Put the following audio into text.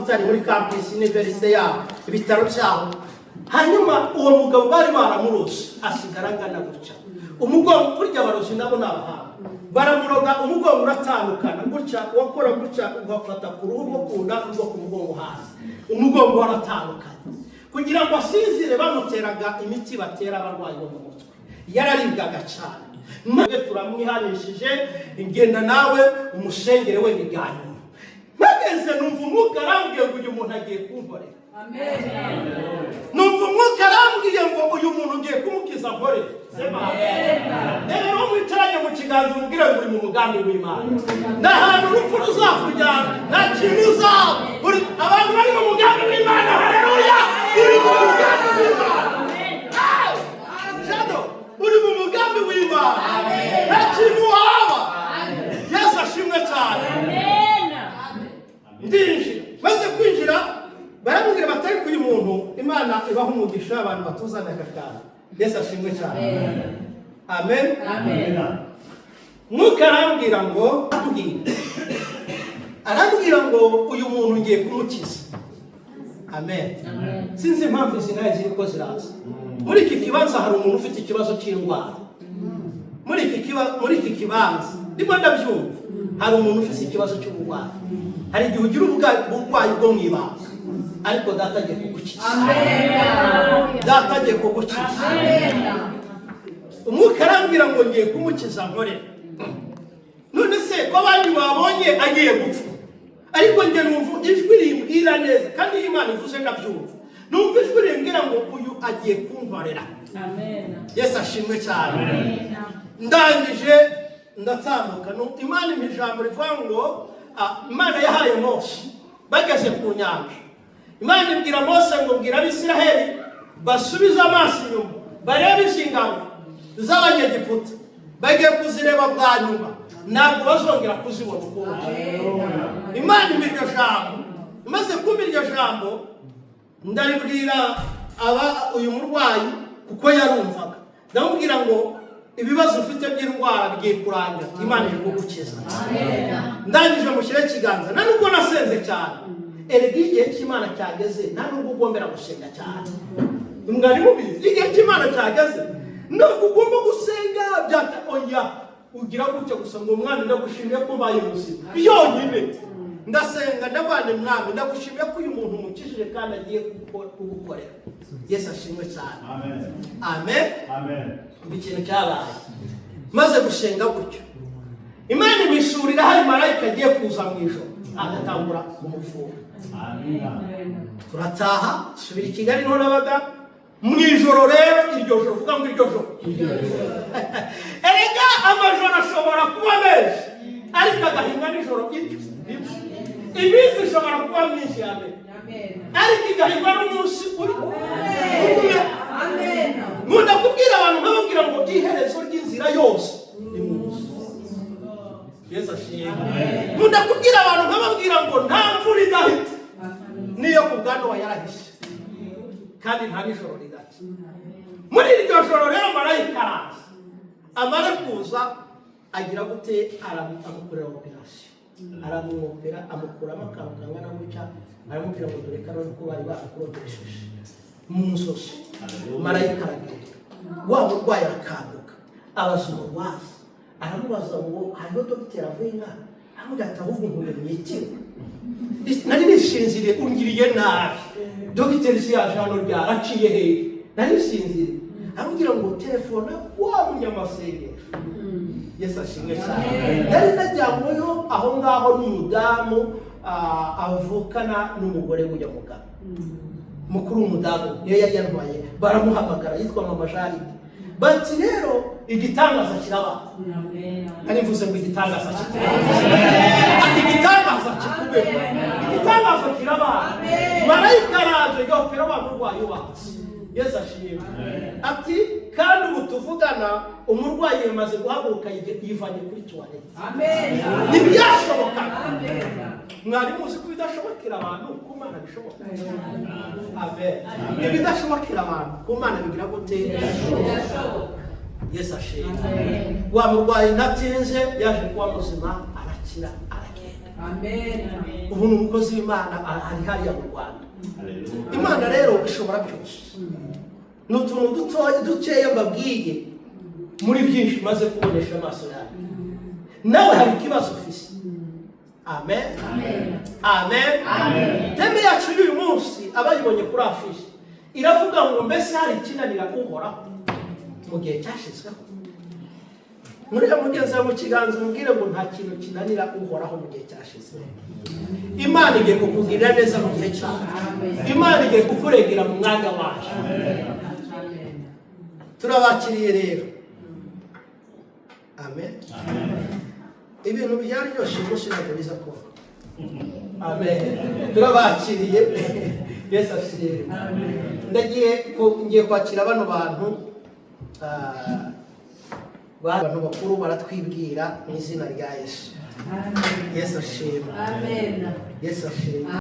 Butare muri campus université yaho, ibitaro byaho. Hanyuma uwo mugabo bari baramurose, asigara angana gutya, umugongo. Burya abarozi nabo ni abahanga, baramuroga umugongo uratandukana gutya, wakora gutya ugafata ku ruhu rwo ku nda rwo ku mugongo hasi, umugongo waratandukanye. Kugira ngo asinzire bamuteraga imiti batera abarwayi bo mu mutwe, yararibwaga cyane. Maze turamwihanishije, ngenda nawe umusengere we bwa nyuma. Mpageze numva Umwuka arambwiye ngo uyu muntu agiye kunkorera. Numva Umwuka arambwiye ngo uyu muntu ngiye kumukiza nkorere. Sema rero mwicaranye mu kiganza, umubwire ngo uri mu mugambi w'Imana, nta hantu urupfu ruzakujyana, nta kintu uzaba uri. Abantu bari mu mugambi w'Imana, haleluya! Uri mu mugambi w'Imana. Jado, uri mu mugambi w'Imana, nta kintu waba. Yesu ashimwe cyane. Ndinjira, maze kwinjira baramubwira batari uyu muntu. Imana ibaha umugisha abantu batuzaniye aka kantu. Yesu ashimwe cyane, amen. Mwuka arambwira ngo, arambwira ngo uyu muntu ngiye kumukiza, amen. Sinzi impamvu izi nawe ziri ko ziraza. Muri iki kibanza hari umuntu ufite ikibazo cy'indwara. Muri iki kibanza ndimo ndabyumva, hari umuntu ufite ikibazo cy'uburwayi. Hari igihe ugira uburwayi bwo mu ibanga, ariko Data agiye kugukiza, Data agiye kugukiza. Umwuka arambwira ngo ngiye kumukiza nkore. None se ko abandi babonye agiye gupfa? Ariko njye numva ijwi rimbwira neza, kandi iyo Imana ivuze ndabyumva. Numva ijwi rimbwira ngo uyu agiye kunkorera. Yesu ashimwe cyane. Ndangije ndatambuka. Imana impa ijambo rivuga ngo Imana yahaye Mose bageze ku nyanja. Imana ibwira Mose ngo bwira Abisiraheli basubize amaso inyuma, barebe izi ngabo z'Abanyegiputa, bagiye kuzireba bwa nyuma, ntabwo bazongera kuzibona ukundi. Imana impa iryo jambo. Imaze kumpa iryo jambo, ndaribwira aba uyu murwayi kuko yarumvaga. Ndamubwira ngo ibibazo ufite by'indwara bigiye kurangira, Imana iri kugukiza. Ndangije mushyire ikiganza. Nta nubwo nasenze cyane. Erega iyo igihe cy'Imana cyageze, nta nubwo ugombera gusenga cyane. Mwari mubizi? Igihe cy'Imana cyageze ntabwo ugomba gusenga byata, oya. Ugira gutya gusa ngo: "Mwami, ndagushimiye ko mbaye muzima." Byonyine. Ndasenga, ndavana: "Mwami, ndagushimiye ko uyu muntu umukijije kandi agiye kugukorera." Yesu ashimwe cyane. Amen. Amen. Umva ikintu cyabaye. Maze gusenga gutyo, Imana imishurira hari marayika agiye kuza mu ijoro agatangura kumuvura. Turataha, subira i Kigali niho nabaga. Mu ijoro rero, iryo joro, uvuga ngo iryo joro. Erega amajoro ashobora kuba menshi, ariko agahinga nijoro iryo. Iminsi ishobora kuba myinshi ya mbere, ariko igahingwa n'umunsi uri umwe. Nkunda kubwira abantu, nkababwira ngo iherezo ry'inzira yose ni mu nzu. Yesu ashimwe. Nkunda kubwira abantu, nkababwira ngo nta mvura idahita, niyo ku bwa Nowa yarahise, kandi nta nijoro ridacya. Muri iryo joro rero marayika araza. Amara kuza agira gute? Amukorera operasiyo, aramwopera, amukuramo akantu kangana gutya, aramubwira ngo dore kano ko bari barakurodesheje mu nzozi. Marayika aragenda, wa murwayi arakanguka, abaza umurwaza, aramubaza ngo hariho dogiteri avuye ngaha? Aramubwira ati ahubwo nkuye mu ikigo, nari nishinziriye, ungiriye nabi. Dogiteri si yaje hano ryari? Aciye hehe? Nari nisinziriye. Aramubwira ngo telefona wa munyamasengesho. Yesu ashimwe cyane. Nari najyanyweyo aho ngaho n'umudamu avukana n'umugore w'ujya mugabo mukuru w'umudamu, niyo yari yarwaye. Baramuhamagara, yitwa Mama Jaride. Bati rero igitangaza kiraba. Nari mvuze ngo igitangaza kikube, igitangaza kikube, igitangaza kiraba. Marayika araje yopera wa murwayi wacu. Yesu ashimwe. Ati kandi ubu tuvugana umurwayi yamaze guhaguruka, yivanye kuri toilette. Ntibyashobokaga. Mwari muzi ko ibidashobokera abantu ku Mana bishoboka? Amen. Ibidashobokera abantu ku Mana bigira gute? Yesu ashimwe. Wa murwayi ntatinze yaje kuba muzima, arakira, aragenda. Ubu ni umukozi w'Imana, ari hariya mu Rwanda. Imana rero ishobora byose. Ni utuntu dutoya dukeya mbabwiye muri byinshi maze kubonesha amaso yawe. Nawe hari ikibazo ufise. Amen, amen. Thème yacu y'uyu munsi, abayibonye kuri affiche, iravuga ngo: "Mbese hari ikinanira Uhoraho mu gihe cyashyizweho?" Muri iyo mugenzi wawe mu kiganza, umubwire ngo: "Nta kintu kinanira Uhoraho mu gihe cyashyizweho." Imana igiye kukugirira neza mu gihe cyawe. Imana igiye kukurengera mu mwanya wayo. Turabakiriye rero. Amen. Ibintu byaryoshye umunsi ntabwo biza kuba. Amen. Turabakiriye. Yesu ashimwe. Ngiye kwakira bano bantu, abantu bakuru baratwibwira mu izina rya Yesu. Yesu ashimwe. Yesu ashimwe.